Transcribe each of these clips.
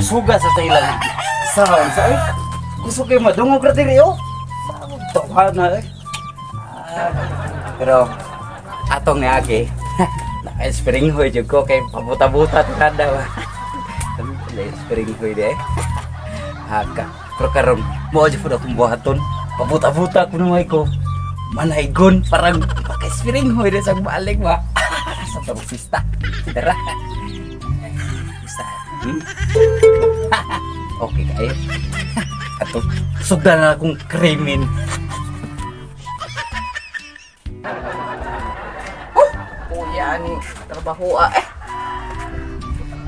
Kusuga sa ilang sound sa eh. Kusog kay madungog ra diri oh. Tawa na eh. Pero atong niagi naka-spring hoy jud ko kay pabuta-buta tirada ba. Spring hoy de. Haka. Pero karon mo jud pud akong buhaton. Pabuta-buta kuno may ko. Manaygon parang paka-spring hoy de sa balik ba. Sa tagsista. Tara. Basta. Okay kayo. Ato sugdan na akong krimen. Oh, kuya ni trabaho eh.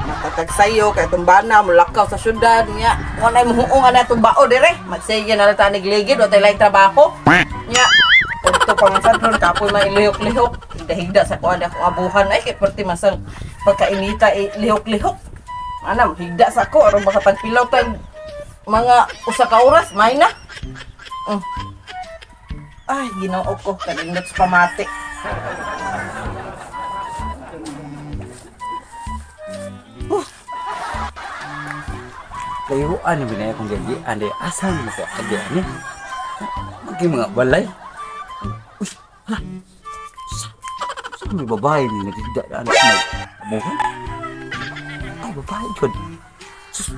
Matatagsayo kay tumbana mulakaw sa syudad nya. Walay muhuong ana itong bao dire. Magsige na lang ta nigligid o tay laing trabaho. Nya. Udto pa man sad ron kapoy mailihok-lihok. Higda-higda sa kuan akong abuhan ay kay perti man sang pagkainita lihok-lihok. Ana higda sa ko aron makatagpilaw tag mga usa ka oras may na. Ay Ginoo ko kanindot sa pamati. Layuan na binaya kong gagian de asal mo ko agian ni. Magi mga balay. Uy, hala. Sa may babae ni nagigda na anak may abuhan. Ay, babae jud. Sus.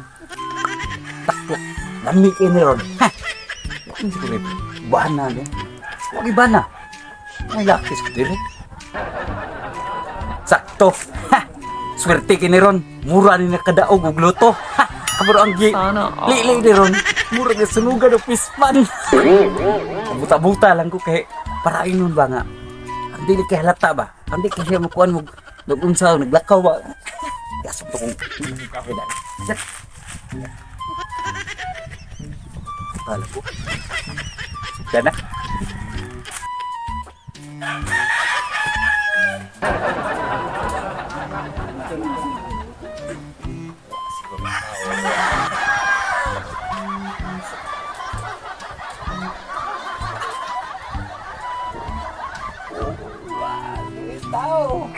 Takla. Lami kay ni ron. Ha. Wag siguro bana ni. Wag ibana. May laki sa diri. Sakto. Ha. Swerte kini ron. Mura ni nakadaog og luto. Ha. Kabaro ang lili ni ron. Mura nga sunugan og pispan. Buta-buta lang ko kay para inon ba nga. Ang dili kay halata ba? Ang di kay siya makuan mo nag-unsa naglakaw ba. Gasok to kong kape dali. Kala ko. Sugdan na. Tao.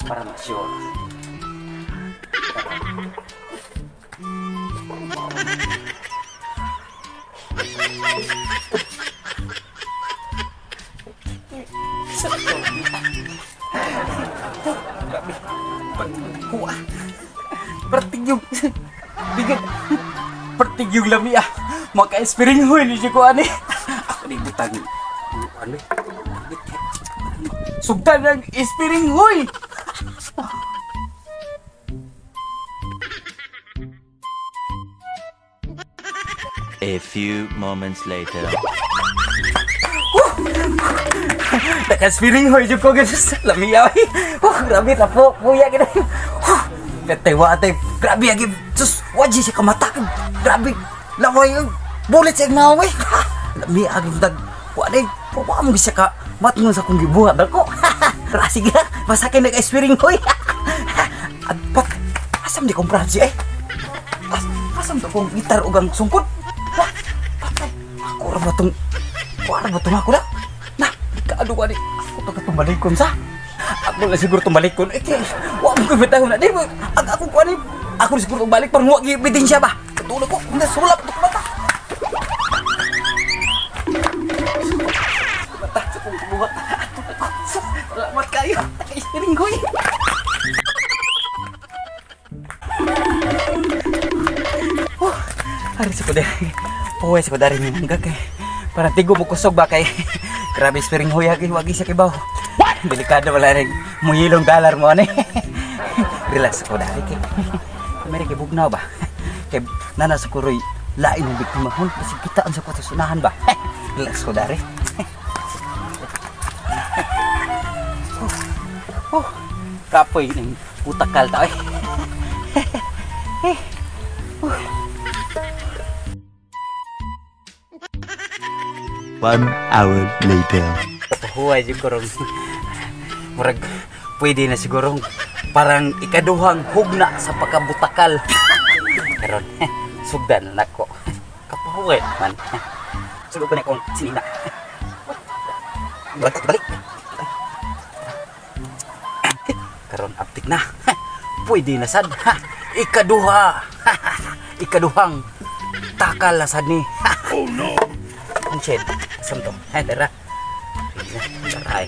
Para ma-sure. Grabe. Pagkuha. Pertigyog. Bigat. Pertigyog lami ah. Maka-inspiring hoy ni siya ko ani. Ako ni butang. Ano? Sugdan ng ispiring hoy. A few moments later. Naka-spiring hoy jud ko guys. Lami ay. Grabe ta po. Kuya gid. Tewa ate. Grabe agi. Sus, waji siya kamata. Grabe. Laway bulit sa naway. Lami agi dag. Wa day. Wa mo siya ka matngon sa akong gibuhat dako. Sige na, basta kay nag-spiring hoy. Agpak. Asam di kumpra siya eh. Asam to kong gitar ug ang sungkod. Wah, patay. Ako ra ba tong kuan ba tong ako na? Na, kaado ani. Ako to katong balikon sa. Ako na siguro tong balikon. Eh, wa mo ko bitahon na di. Ang ako kuan ako siguro tong balik parang wa gi ebidensya ba. Katulog ko, nasulap to mata. Mata sa kong buhat. Salamat kayo. Naka-spiring hoy. Oh, ari sa ko diri. Puway sa ko dari ni mangga kay. Parang tigo mo kusog ba kay. Grabe spiring hoy agi wagi sa kibaw. Delikado wala rin muyilong dalar mo ani. Relax ko dari kay. Mere kay bugnaw ba. Kay nana sa kuroy lain ang biktima hon kasi kitaan sa ko sa sunahan ba. Relax ko dari. Oh, kapoy ng utakal ta eh. 1 hour later. Huwag siguro. Murag pwede na siguro parang ikaduhang hugna sa pagkabutakal. Karon sugdan na nako. Kapahuway man. Sulod ko na akong sinina. Balik, balik. Karon aptik na. Pwede na sad. Ikaduha. Ikaduhang takal na sad ni. Oh no. Ang shed. Asam to? Ay, tara. Tara.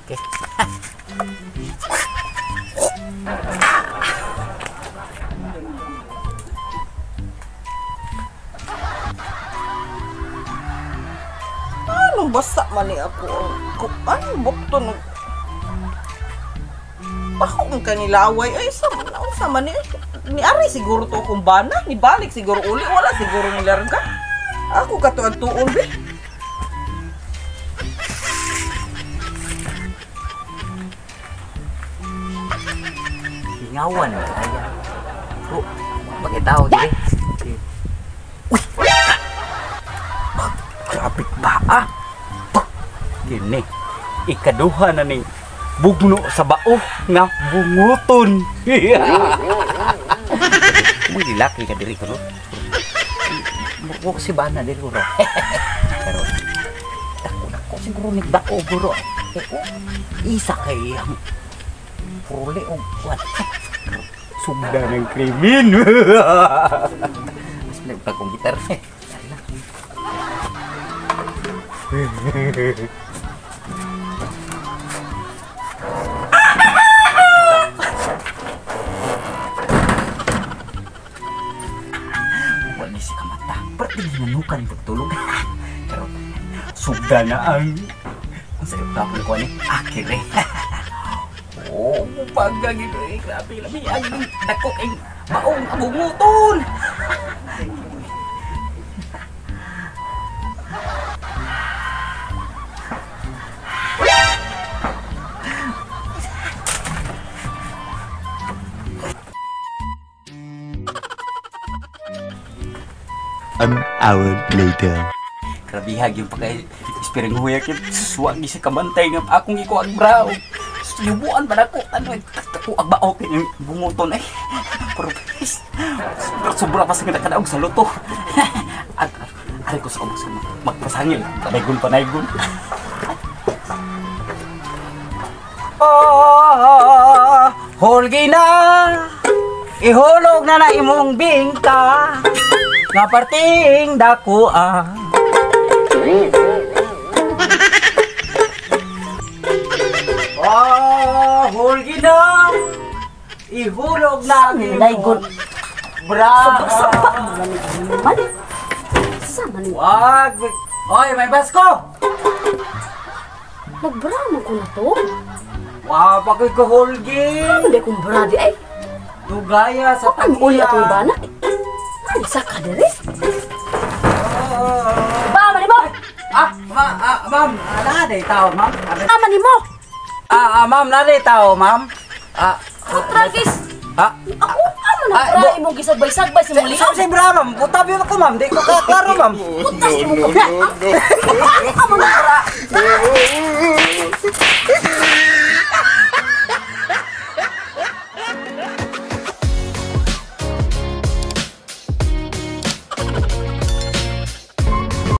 Okay. Anong basa man ni ako? Anong bukto nag... Bako kong kanilaway. Ay, sa man ni... Ni-ari siguro to akong bana. Nibalik siguro uli. Wala siguro nilarga. Ako katuan tuon, be. Hingawan. Kaya. Bro, bakit tao dili? Uy! Grabe ba, ah? Gini, ikaduha na ning bugno sa bao nga bunguton. Muy laki ka diri ko, no? Mukha si bana diri ko, pero dako siguro ni bao guro. Isa kay ang puruli og kuan. Sugda ng krimin. Mas may bagong gitar. Wala ni si kamata. Ba't di ginanukan pagtulog? Pero sugda na ang sayop na ako ni akire. Oh, pagagin eh. Grabe lami ang dako kay maong abunguton. An hour later. Grabihag yung pagka-ispiring huya kit. Suwag sa kamantay nga akong ikuag braw. Yubuan ba na ko? Ano ay tako ang bao kay bunguton ay. Pero sobra pa sa nakadaog sa luto. At aray ko sa ubos magpasangil. Panaygon panaygon. Oh, hulgi na. Ihulog na na imong bingka. Nga parting dako ah. Oh, hulgi na. Ihulog na ang imong bra. Wag. Oy, may basko. Nagbra man ko na to. Wa pa ko'y kahulgi. Hindi kong bra di ay. Dugaya sa tagiya. Uli akong bana. Ay, sa kadere. Ba, mani mo. Ah, ma'am, nade tao, ma'am. Ah, mani mo. Ah, ma'am, nade tao, ma'am. Ah, Putragis. Ah, ako amo na bra imong gisagbay-sagbay sa muli. Sa bra, ma'am. Putabi ako, ma'am. Di ko kaklaro, ma'am. Putas imong kabra. Amo na bra.